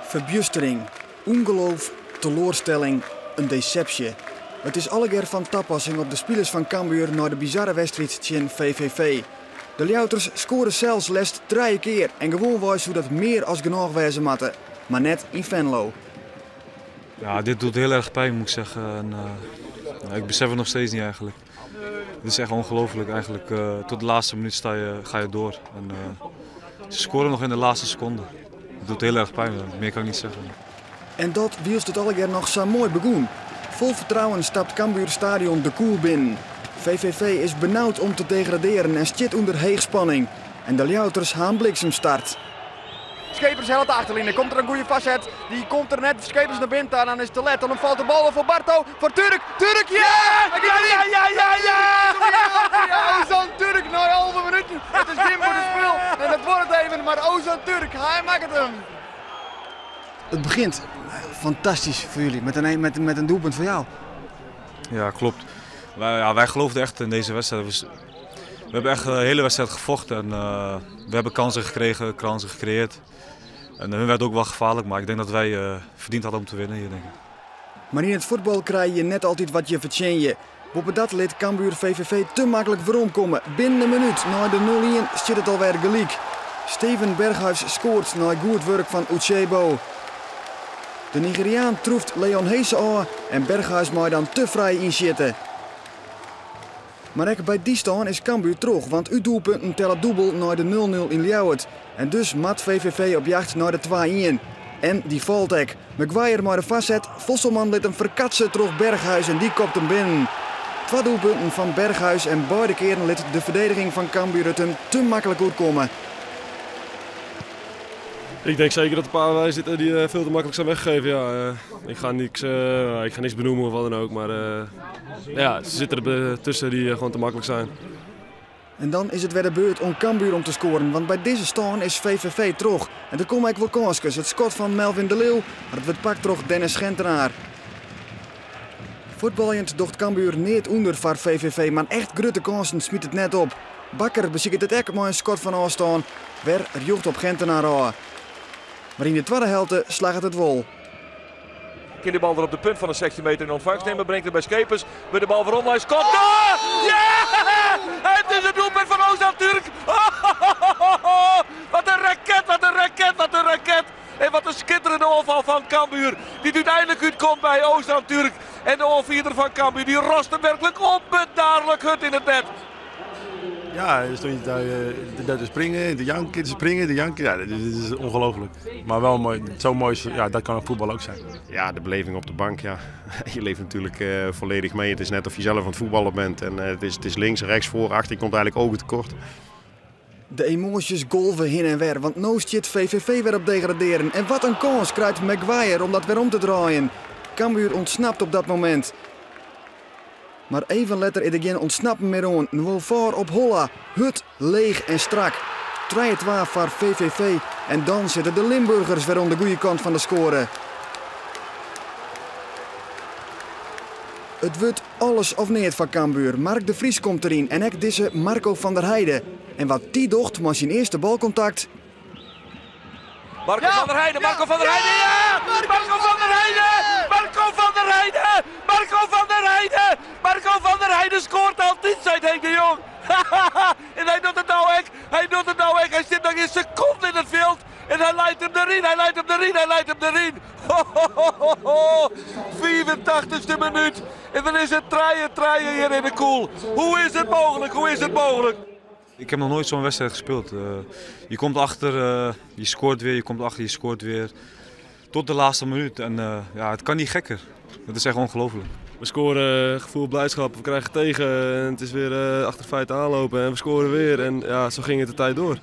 Ferbjustering, ûngeloof, teloarstelling, in desepsje. It is allegear fan tapassing op de spilers fan Cambuur nei de bizarre wedstriid tsjin VVV. De Ljouwerters skoare sels leafst trije kear en gewoanwei soe dat mear as genôch wêze moatte, mar net yn Venlo. Ja, dit doet heel erg pijn moet ik zeggen. En, uh, ik besef het nog steeds niet eigenlijk. Het is echt ongelooflijk eigenlijk. Uh, tot de laatste minuut sta je, ga je door. En, uh, ze scoren nog in de laatste seconde. Het doet heel erg pijn, meer kan ik niet zeggen. En dat wylst it allegear noch sa moai begûn. Fol fertrouwen stapt Cambuur Stadion De Koel binnen. VVV is benaud om te degradearjen en stiet ûnder heechspanning. En de Ljouwerters ha in bliksemstart. Schepers hellet de achterline. Komt der in goede foarset? Dy komt der net. Schepers nei binnen en dan is it te let. Dan falt de bal foar Barto. Foar Türk. Türk, ja! Ja, ja, ja, ja, ja! Ozan Türk nei 11 minuten. It is gjin bûtenspul en dat duorret even, mar Ozan Türk, hy makket him. It begjint fantastysk foar jullie, met in doelpunt fan jou. Ja, klopt. Wij, ja, wij geloofden echt in deze wedstrijd. We hebben echt de hele wedstrijd gevochten en we hebben kansen gekregen, kansen gecreëerd. En hun werd ook wel gevaarlijk, maar ik denk dat wij verdiend hadden om te winnen hier, denk ik. Mar yn it fuotbal krije je net altyd wat je fertsjinje. Boppedat lit Cambuur VVV te maklik weromkomme. Binnen in minút nei de 0-1 stiet it alwer gelyk. Steven Berghuis skoart nei goed wurk fan Uchebo. De Nigeriaan troeft Leon Hese ôf en Berghuis mei dan te frij ynsjitte. Mar ek by dy stân is Cambuur troch, want útdoelpunten telle dûbel nei de 0-0 yn Ljouwert. En dus moat VVV op jacht nei de 2-1. En dy falt ek. Maguire mei de foarset, Vosselman lit him ferkatse troch Berghuis en dy kopt him binnen. Twa doelpunten fan Berghuis en beide kearen lit de ferdediging fan Cambuur it him te maklik oerkomme. Ik denk zeker dat er een paar bij zitten die veel te makkelijk zijn weggegeven. Ja, ik ga niks benoemen of wat dan ook, maar ja, ze zitten er tussen die gewoon te makkelijk zijn. En dan is it wer de beurt oan Cambuur om te skoaren, want by dizze stân is VVV troch. En der komme ek wol kânskes. It skot fan Melvin de Leeuw, mar it wurdt pakt troch Dennis Gentenaar. Fuotbaljend docht Cambuur neat ûnder foar VVV, mar echt grutte kânsen smyt it net op. Bakker besiket it ek mei in skot fan ôfstân, wer rjocht op Gentenaar ôf. Mar yn de twadde helte slagget it wol. Kin de bal der op de punt fan de 16 meter yn ûntfangst nimme. Bringt it by Schepers. Wurdt de bal werom nei skot. Ja! It is it doelpunt fan Ozan Türk. Wat in raket, wat in raket, wat in raket. En wat in skitterjende oanfal fan Cambuur. Dy't úteinlik útkomt by Ozan Türk. En de oanfierder fan Cambuur dy rost him werklik ûnbedaarlik hurd yn it net. Ja, dan stond je daar, daar te springen, te janken, te springen, te janken. Ja, dat is ongelooflijk. Maar wel mooi, zo mooi, ja, dat kan voetbal ook zijn. Ja, de beleving op de bank, ja. Je leeft natuurlijk volledig mee. Het is net of je zelf aan het voetballen bent. En het is links, rechts, voor, achter. Je komt eigenlijk ogen tekort. De emoasjes golve hinne en wer, want no stiet VVV wer op degradearjen. En wat in kâns krijt Maguire om dat wer om te draaien. Cambuur ûntsnapt op dat momint. Mar even letter is der gjin ûntsnappen mear oan. Nwofor op Holla, hurd, leech en strak. 3-2 foar VVV en dan sitte de Limburgers wer oan de goede kant fan de skoare. It wurdt alles of neat foar Cambuur. Mark de Vries komt deryn en ek dizze Marco van der Heijden. En wat dy docht mei syn earste balkontakt. Marco van der Heijden, Marco van der Heijden, ja! Marco van der Heijden! Marco van der Heijden! Marco van der Heijden! Marco van der Heijden skoart altyd, sei Henk de Jong. En hy docht it no ek. Hy docht it no ek. Hy sit noch in sekonde yn it fjild. En hy leit him deryn, hy leit him deryn, hy leit him deryn. Ho, ho, ho, ho, ho. 85ste minút. En dan is it 3-3 hjir yn De Koel. Hoe is it mooglik? Hoe is it mooglik? Ik heb nog nooit zo'n wedstrijd gespeeld. Je komt achter, je scoort weer, je komt achter, je scoort weer. Tot de laatste minuut. En ja, het kan niet gekker. Dat is echt ongelooflijk. We scoren, gevoel blijdschap, we krijgen tegen en het is weer achter de feiten aanlopen en we scoren weer. En ja, zo ging het de tijd door.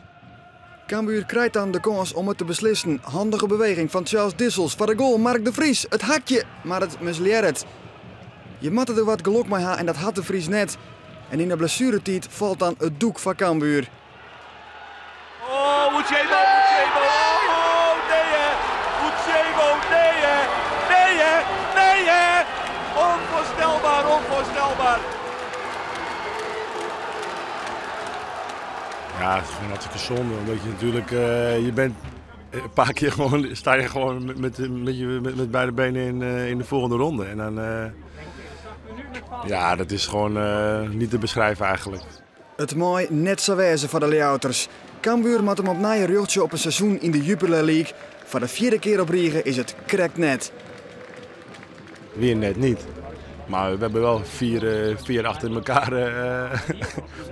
Cambuur krijt dan de kâns om it te beslissen. Handige beweging fan Charles Dissels foar de goal. Mark de Vries, it hakje, mar it mislearret. Je moatte der wat gelok mei ha en dat hat de Vries net. En yn de blessueretiid falt dan it doek foar Cambuur. Oh, Uchebo, Uchebo, oh, nee hè. Uchebo, nee hè. Nee hè, nee hè. Onvoorstelbaar, onvoorstelbaar. Ja, het is gewoon hartstikke zonde. Omdat je natuurlijk, je bent Een paar keer gewoon, sta je gewoon met, je, met beide benen in de volgende ronde. En dan, ja, dat is gewoon niet te beschrijven eigenlijk. It mei net sa wêze foar de Ljouwerters. Cambuur moat him opnij rjochtsje op in seizoen yn de Jupiler League. Foar de fjirde kear op rige is it krekt net. Weer net niet. Maar we hebben wel vier achter elkaar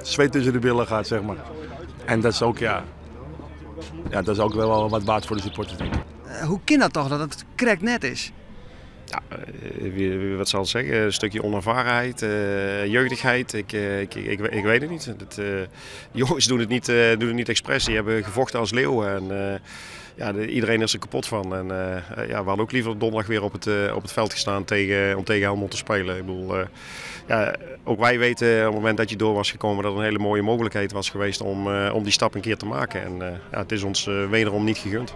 zweet tussen de billen gehad, zeg maar. En dat is ook, ja, dat is ook wel wat waard voor de supporters, denk ik. Hoe kin dat toch, dat it krekt net is? Ja, wat zal ik zeggen? Een stukje onervarenheid, jeugdigheid. Ik weet het niet. De jongens doen het niet expres. Die hebben gevochten als leeuwen. En ja, iedereen is er kapot van. En ja, we hadden ook liever donderdag weer op het veld gestaan om tegen Helmond te spelen. Ik bedoel, ja, ook wij weten op het moment dat je door was gekomen dat het een hele mooie mogelijkheid was geweest om die stap een keer te maken. En ja, het is ons wederom niet gegund.